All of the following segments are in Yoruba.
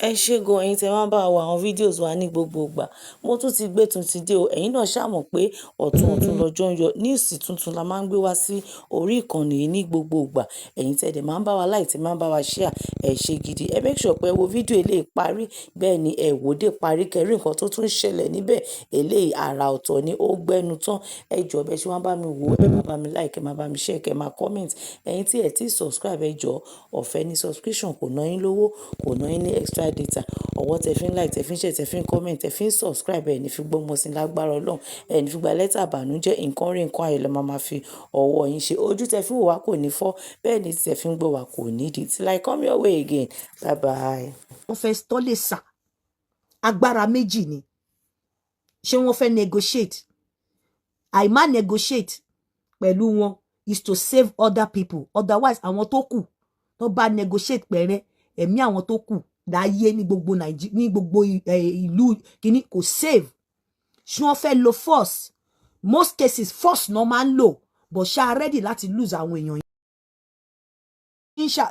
Ẹ ṣé gan, ẹ̀yin tí ẹ máa ń bá wa wo àwọn videos wa ní gbogbo ìgbà. Mo tún ti gbé tuntun dé o. Ẹ̀yin náà ṣà mọ̀ pé ọ̀tun ọ̀tun lọ́jọ́ ń yọ. News tuntun la máa ń gbé wá sí orí ìkànnì yìí ní gbogbo ìgbà. Ẹ̀yin tí ẹ dẹ̀ máa ń bá wa like, tí ẹ máa ń bá wa share, ẹ ṣé gidi. Ẹ make sure pé ẹ wo fídíò eléyìí parí. Bẹ́ẹ̀ ni ẹ wò dé parí kẹ́rí nǹkan tó tún ṣẹlẹ̀ níbẹ̀. Eléyìí àrà ọ̀tọ̀ ni ó gbẹ́nu tán. Ẹ jọ̀ọ́ bẹ ṣe wá bá mi wò, ẹ máa bá mi like, ẹ máa bá mi share, kẹ máa comment. Ẹ̀yin tí ẹ ti subscribe, ẹ jọ̀ọ́, ọ̀fẹ́ ni subscription, kò ná yín lówó, kò ná yín ní extra data. Ọwọ́ tẹ fi ń like, tẹ fi ń share, tẹ fi ń comment, tẹ fi ń subscribe, ẹ ní fi gbọ́mọ sí lágbára Ọlọ́run. Ẹ ní fi gba lẹ́tà ìbànújẹ́, nǹkan rí nǹkan ayọ̀ lẹ máa ma fi ọwọ́ yín ṣe. Ojú tẹ fi ń wò wá kò ní fọ́, bẹ́ẹ̀ ni tí ẹ fi ń gbọ́ wá kò ní di. Till I come your way again. Bye bye. Wọ́n fẹ́ tọ́ lè sà agbára méjì ni. Ṣé wọ́n fẹ́ negotiate? Àìmá negotiate pẹ̀lú wọn is to save other people. Otherwise, àwọn tó kù tó bá negotiate pẹ̀rẹ́, ẹ̀mí àwọn tó kù láyé ní gbogbo Nàìjíríà, ní gbogbo ìlú kìíní kò save. Ṣé wọ́n fẹ́ lo force? Most cases, force náà máa ń lò, but ṣá ready láti lose àwọn èèyàn yẹn?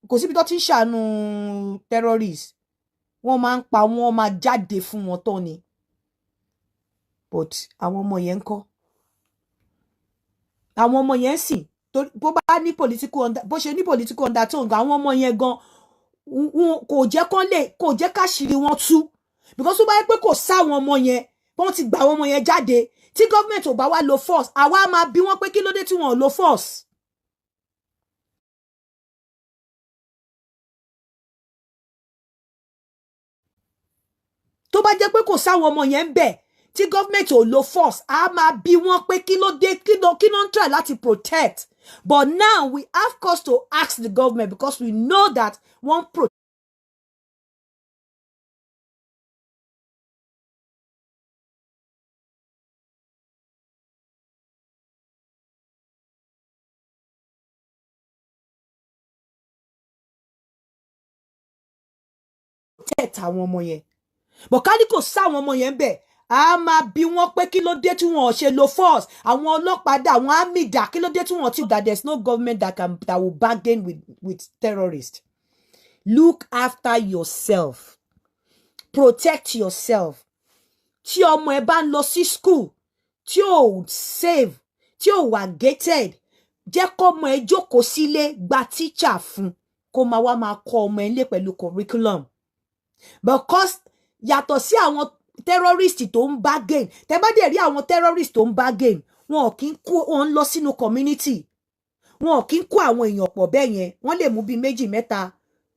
Kò síbi tó ti ń ṣàánú terrorist. Wọ́n máa ń pa wọ́n, máa jáde fún wọn tán ni. But àwọn ọmọ yẹn ń kọ́, àwọn ọmọ yẹn sì bó bá ní political under, bó ṣe ní political undertone, àwọn ọmọ yẹn gan kò jẹ́ kán lè, kò jẹ́ káṣírí wọn tú, because tó bá yẹ pé kò sáwọn ọmọ yẹn, wọ́n ti gbà àwọn ọmọ yẹn jáde, tí government ò bá wá lo force, àwa máa bí wọ́n pé kí ló dé tí wọ́n ò lo force. Tó bá jẹ́ pé kò sáwọn ọmọ yẹn ń bẹ̀, tí government ò lo force, a máa bí wọ́n pé kí ló dé, kí ló ń try láti protect. But now we have cause to ask the government because we know that wọ́n protect àwọn ọmọ yẹn. But ká ní kò sáwọn ọmọ yẹn bẹ̀, a máa bí wọ́n pé kí ló dé tí wọ́n ò ṣe lo force? Àwọn ọlọ́pàá dà? Àwọn army dà? Kí ló dé tí wọ́n ti that there's no government that will bargain with terrorists. Look after yourself, protect yourself. Tí ọmọ ẹ bá ń lọ sí school tí ò save, tí ò wà gated, jẹ́ kọ́mọ ẹ jókòó sílé, gba teacher fún kó máa wá máa kọ́ ọmọ ẹ lé pẹ̀lú curriculum, because yàtọ̀ sí àwọn terrorist tó ń bargain, tẹ́ bá dẹ̀ rí àwọn terrorist tó ń bargain, wọn ò kí ń kó wọn lọ sínú community, wọn ò kí ń kó àwọn èèyàn pọ̀ bẹ́ẹ̀ yẹn. Wọ́n lè mú bíi méjì, mẹ́ta,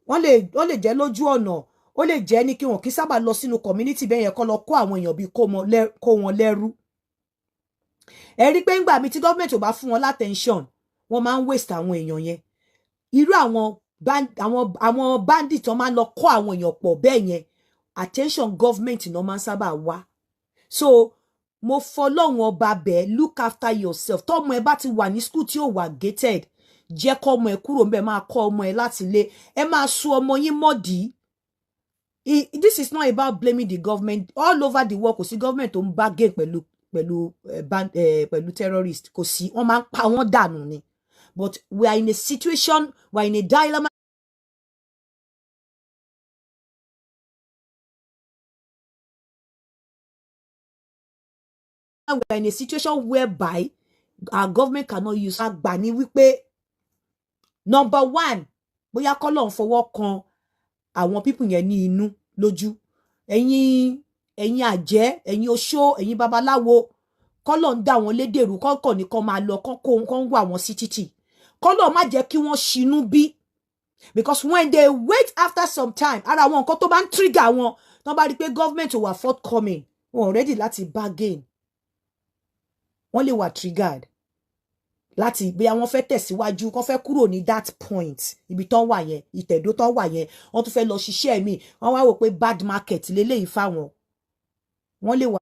wọ́n lè jẹ́ lójú ọ̀nà, ó lè jẹ́ ní kí wọn kí sábà lọ sínú community bẹ́ẹ̀ yẹn kọ́ lọ kó àwọn èèyàn bíi kó wọn lẹ́rú. Ẹ rí pé ńgbà mi tí government ò bá fún wọn l'attention, wọ́n máa ń waste àwọn èèyàn yẹn. Irú àwọn bandit tó máa ń lọ kó àwọn èèyàn pọ̀ bẹ́ẹ̀ yẹn, attention government náà máa ń sábà wá. So mo fọlọ́run ọba bẹ́ẹ̀, look after yourself. Tọ́mọ ẹ bá ti wà ní school tí ò wà gated, jẹ́ kọ́ ọmọ ẹ kúrò ńbẹ̀, máa kọ́ ọmọ ẹ láti ilé, ẹ máa so ọmọ yín mọ́dìí. This is not about blaming the government. All over the world, kò sí government tó ń bargain pẹ̀lú terrorist, kò sí. Wọ́n máa ń pa wọ́n dànù ni. But we are in a situation, we are in a dilemma. We are in a situation whereby our government cannot use àgbà ní wípé number one, bóyá kọ́lọ́un fọwọ́ kan àwọn people yẹn ní inú lójú. Ẹ̀yin àjẹ́, ẹ̀yin oṣó, ẹ̀yin babaláwo, kọ́lọ́un dá wọn lédèrú, kọ́kọ́ ní kọ́ máa lọ, kọ́ kó kọ́ ń wà wọ́n sí títì, kọ́lọ́un má jẹ́ kí wọ́n ṣinú bí, because when they wait after some time, ara àwọn nǹkan tó bá ń trigger wọn, tó bá rí i pé government ò wà forthcoming, wọn ò ready láti bargain, wọ́n lè wà triggered láti bí àwọn fẹ́ tẹ̀síwájú, kó fẹ́ kúrò ní that point ibi tán wà yẹn, ìtẹ̀dó tán wà yẹn, wọ́n tún fẹ́ lọ ṣiṣẹ́ mi. Wọ́n wá wò pé bad market leléyìí fáwọn, wọ́n lè wà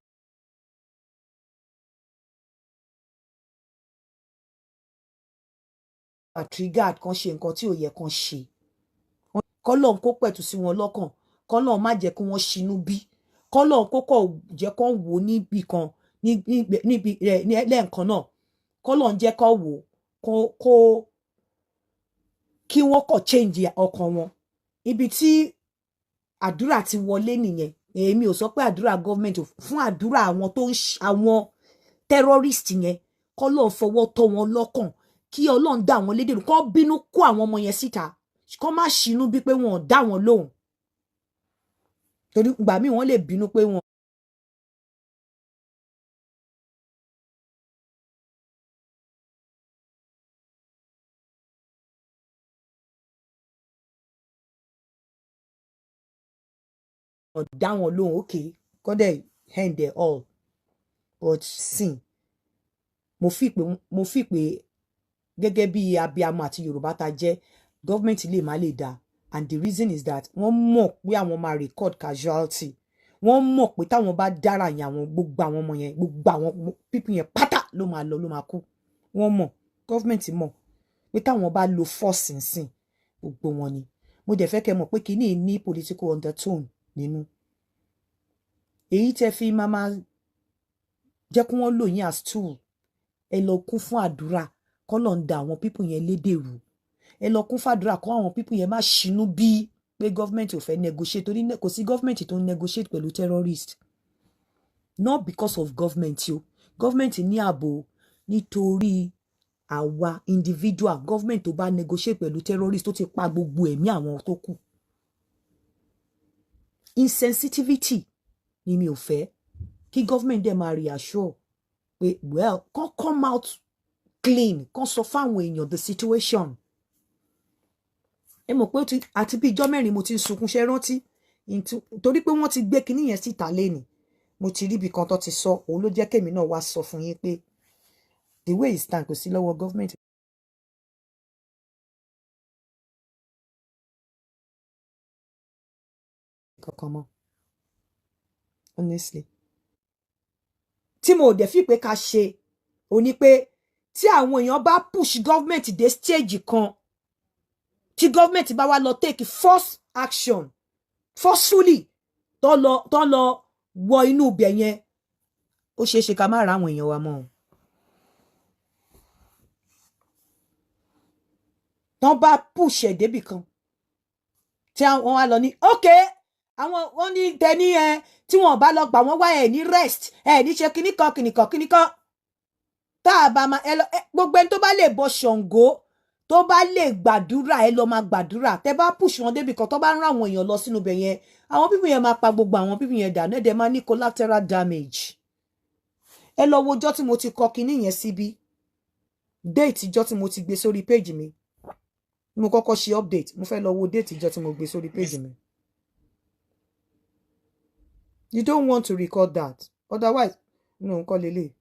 triggered kan ṣe nǹkan tí ò yẹ kan ṣe. Kọ́lọ́un kó pẹ̀tù sí wọn lọ́kàn, kọ́lọ́un má jẹ́ kí wọ́n ṣinú bí, kọ́lọ́un kó kọ̀ jẹ́ kán wò ó níbì kan níbi lẹ́ẹ̀kan náà, kọ́lọ́un jẹ́ kán wò ó kó kí wọ́n kọ̀ change ọkàn wọn ibi tí Àdúrà ti wọlé nìyẹn. Èmi ò sọ pé àdúrà government, fún àdúrà àwọn tó ń àwọn terrorist yẹn, kọ́lọ́un fọwọ́ tọ́ wọn lọ́kàn, kí Ọlọ́run dá àwọn lédè, kó bínú kó àwọn ọmọ yẹn síta, kó má ṣínú bí pé wọn ò dá wọn lóhùn, torí ìgbà míì wọ́n lè bínú pé wọn dá wọn lóhùn. Okay, kó dẹ̀ end it all. But sin mo fi pé gẹ́gẹ́ bí abiyamọ àti Yorùbá ta jẹ́, government lè má lè dá, and the reason is that wọ́n mọ̀ pé àwọn máa record casualty. Wọ́n mọ̀ pé táwọn bá dára yẹn, àwọn gbogbo àwọn ọmọ yẹn, gbogbo àwọn people yẹn pátá ló máa lọ, ló máa kú. Wọ́n mọ̀, government mọ̀ pé táwọn bá lo force nsìn, gbogbo wọn ni. Mo dẹ̀ fẹ́ kẹ́ mọ̀ pé kíní ní political undertone nínú. Èyí tẹ́ fi máa jẹ́ kí wọ́n lò yín as tool, ẹ lọ kún fún àdúrà kọ́lọ́un da àwọn people yẹn lédè rú. Ẹ lọ kún fàdúrà kọ́ àwọn people yẹn má ṣínú bí pé government ò fẹ́ negotiate, torí kò sí government tó ń negotiate pẹ̀lú terrorist. Not because of government o, government ní ààbò, nítorí àwa individual. Government tó bá negotiate pẹ̀lú terrorist, tó ti pa gbogbo ẹ̀mí àwọn tó kù. Insensitivity ni mi ò fẹ́ kí government dẹ̀ máa reassure pé, well, kàn come out clean, kàn sọ fáwọn èèyàn the situation. Ẹ mọ̀ pé àti bí ijọ́ 4 mo ti ń sunkún, ṣe rántí? Torí pé wọ́n ti gbé kinní yẹn síta lénìí, mo ti rí ibì kan tó ti sọ, òun ló jẹ́ kémi náà wá sọ fún yín pé the way it stand, kò sí lọ́wọ́ government kankan mọ́, honestly. Tí mo dẹ̀ fi pé ká ṣe ò ní pé tí àwọn èèyàn bá push government dé stage kan, tí government bá wá lọ take force action forcefully, tó lọ wọ inú ibẹ̀ yẹn, ó ṣeé ṣe ká má ra àwọn èèyàn wa mọ́ o. Tán bá push ẹ̀ débì kan, tí wọ́n wá lọ ní okay, àwọn wọ́n ní tẹni ẹ tí wọ́n bá lọ gbà wọ́n wá, ẹ ní rest, ẹ ní ṣe kíní kan kíní kan kíní kan, tá a bá máa ẹ lọ, gbogbo ẹni tó bá lè bọ Ṣàngó, tó bá lè gbàdúrà, ẹ lọ máa gbàdúrà. Tẹ bá push wọn débì kan, tó bá ń rán àwọn èèyàn lọ sínú ibẹ̀ yẹn, àwọn people yẹn máa pa gbogbo àwọn people yẹn dànù. Ẹ dẹ̀ máa ní collateral damage. Ẹ lọ wo ọjọ́ tí mo ti kọ kinní yẹn síbí, date ìjọ́ tí mo ti gbé sórí page mi. Mo kọ́kọ́ ṣe update, mo fẹ́ lọ wo date ìjọ́ tí mo gbé sórí page mi. You don't want to record that, otherwise no nǹkan lélẹ̀.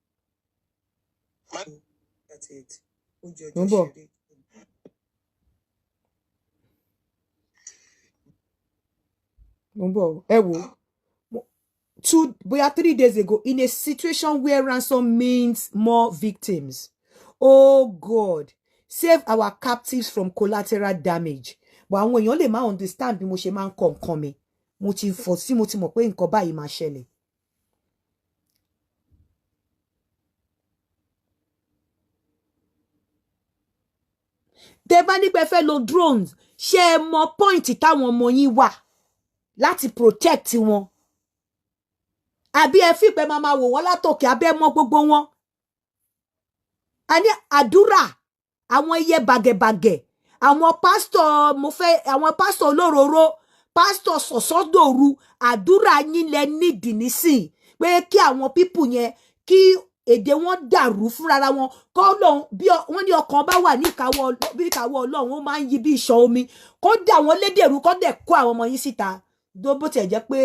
Mo ń bọ̀. Mo ń bọ̀, ẹ wò, 2, bóyá 3 days ago, in a situation where ransom means more victims, oh God, save our captives from collateral damage. But àwọn èèyàn lè má understand bí mo ṣe máa ń kọ nǹkan mi. Mo ti fọ̀ sí, mo ti mọ̀ pé nǹkan báyìí máa ṣẹlẹ̀. Tẹ bá ní pé fẹ́ lo drones, ṣé ẹ mọ point táwọn ọmọ yín wà láti protect wọn? Àbí ẹ fìpẹ́ máa máa wò wọ́n látòkè abẹ́ mọ́ gbogbo wọn? A ní àdúrà, àwọn iye bàgẹ̀bàgẹ̀, àwọn pásítọ̀, mo fẹ́ àwọn pásítọ̀ olóróró, pásítọ̀ sọ̀sọ́dòru, àdúrà yín lẹ nídìí nísìn, pé kí àwọn people yẹn, kí èdè wọn dàrú fúnra wọn, kọ́ lóun bí wọ́n ní ọkàn bá wà ní ìkáwọ́, bí ìkáwọ́ Ọlọ́run, ó máa ń yí bí iṣan omi, kó dà wọ́n lédèrú, kó dẹ̀ kó àwọn ọmọ yín síta. Bó tiẹ̀ jẹ́ pé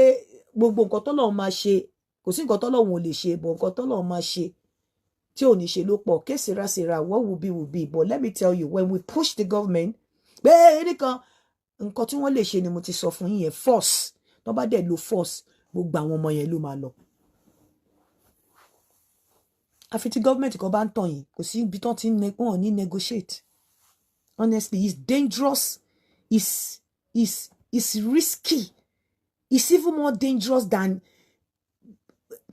gbogbo nǹkan tọ́lọ́run máa ṣe, kò sí nǹkan tọ́lọ́run ò lè ṣe, bọ̀ nǹkan tọ́lọ́run máa ṣe tí ò ní ṣe ló pọ̀. Que sera sera, what will be will be. But let me tell you, when we push the government pé nìkan, nǹkan tí wọ́n lè ṣe ni mo ti sọ fún yín yẹn. Force tó bá dẹ̀ lo force, gbogbo àwọn ọmọ yẹn ló máa lọ. Àfi tí government kan bá ń tàn yín, kò sí ibi tán ti ń wọ́n ní negotiate. Honestly, it's dangerous, it's risky, it's even more dangerous than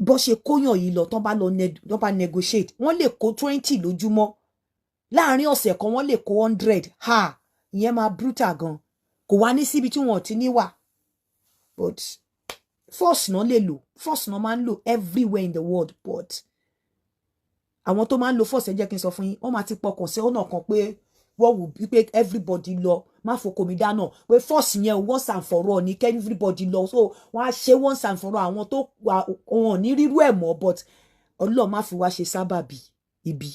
bó ṣe kóyàn yìí lọ. Tán bá lọ, tán bá negotiate, wọ́n lè kó 20 lójúmọ́. Láàárín ọ̀sẹ̀ kan, wọ́n lè kó 100. Ha, ìyẹn máa brutal gan. Kò wá ní síbi tí wọ́n ti ní wà. But force náà lè lò, force náà máa ń lò everywhere in the world. But àwọn tó máa ń lo force, ẹ jẹ́ kí n sọ fún yín, wọ́n máa ti pọkàn sí ọ̀nà kan pé wọ́n wù bí pé everybody lọ má foko mi dáná, pé force yẹn once and for all ní kẹ́ everybody lọ. So wọ́n á ṣe once and for all, àwọn tó wà wọn ò ní rírú ẹ̀ mọ́. But Ọlọ́run má fi wá ṣe sábàbí ibi,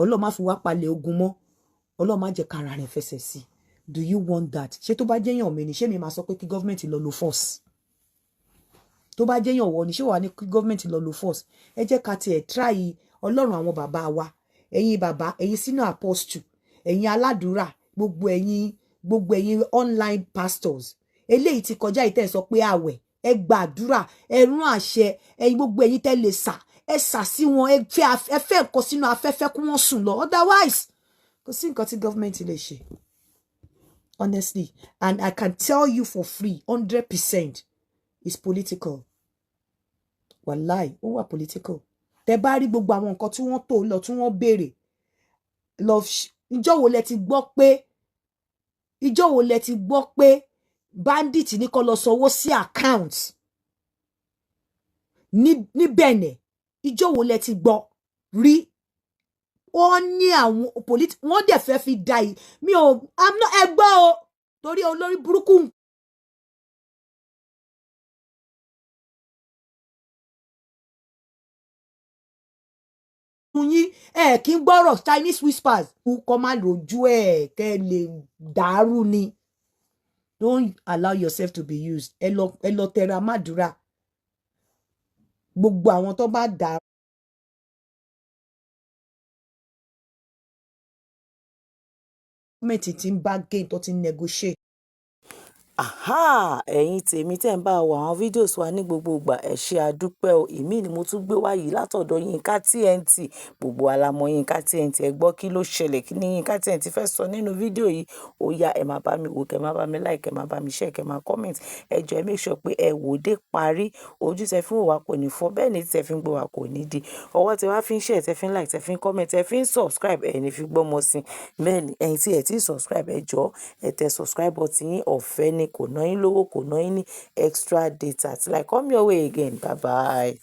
Ọlọ́run má fi wá palẹ̀ ogun mọ́, Ọlọ́run má jẹ́ kára rẹ̀ fẹsẹ̀ sí. Do you want that? Ṣé tó bá jẹ́yàn mi ni, ṣé mi máa sọ pé kí government lọ lo force? Tó bá jẹ́yàn wọ ni, ṣé wàá ní kí government lọ lo force? Ẹ jẹ́ ká tiẹ̀ try Ọlọ́run àwọn bàbá wa, ẹ̀yin bàbá, ẹ̀yin sínú apostle, ẹ̀yin aládùúrà, gbogbo ẹ̀yin online pastors. Eléyìí ti kọjá ìtẹ́ sọ pé àwẹ̀, ẹ gbàdúrà, ẹ rún àṣẹ. Ẹ̀yin, gbogbo ẹ̀yin tẹ́ lè sà, ẹ sà sí wọn, ẹ fẹ́ nǹkan sínú afẹ́fẹ́ kí wọ́n sùn lọ. Otherwise, kò sí nǹkan tí government lè ṣe, honestly. And I can tell you for free, 100% is political. Wàláì, ó wà political. Tẹ bá rí gbogbo àwọn nǹkan tí wọ́n tó lọ, tí wọ́n béèrè lọ, ìjọ́ wo lẹ ti gbọ́ pé, ìjọ́ wo lẹ ti gbọ́ pé bandit ní kó lọ sanwó sí account ní Benin? Ìjọ́ wo lẹ ti gbọ́ rí? Wọ́n ní àwọn wọ́n dẹ̀ fẹ́ fi da yìí. Mi ò, I'm not, ẹ gbọ́ o, torí olórí burúkú yín, ẹ kí ń gbọ́rọ̀ Chinese whispers kọ́ má lójú ẹ̀ kẹ́ lè dàrú ni. Don't allow yourself to be used. Ẹ lọ tẹra mádùúrà. Gbogbo àwọn tó bá dà gọ́ọ̀mẹ̀ntì tí ń bá gain tó ti ń negotiate. Aha! Ẹ̀yin tèmi tẹ́ ń bá wa àwọn videos wa ní gbogbo ìgbà, ẹ ṣé, àdúpẹ́ o. Ìmí ni mo tún gbé wá yìí látọ̀dọ̀ Yinka TNT. Gbogbo wa la mọ̀ Yinka TNT. Ẹ gbọ́, kí ló ṣẹlẹ̀? Kí ni Yinka TNT fẹ́ sọ nínú fídíò yìí? Ó yá, ẹ máa bá mi wò, kẹ́ máa bá mi like, kẹ́ máa bá mi share, kẹ́ máa comment. Ẹ jọ̀ọ́, ẹ make sure pé ẹ wò dé parí. Ojú tẹ fi ń wò wá kò ní fọ́, bẹ́ẹ̀ ni tí ẹ fi ń gbọ́ wá kò ní di. Ọwọ́ tí wá fi ń share, tẹ fi ń like, tẹ fi ń comment, tẹ fi ń subscribe, ẹ ní fi gbọ́mọ sí. Bẹ́ẹ̀ ni ẹ̀yin tí ẹ ti subscribe, ẹ jọ̀ọ́, ẹ tẹ subscribe button yín, ọ̀fẹ́ ni, kò ná yín lówó, kò ná yín ní extra data. Till I come your way again. Bye bye.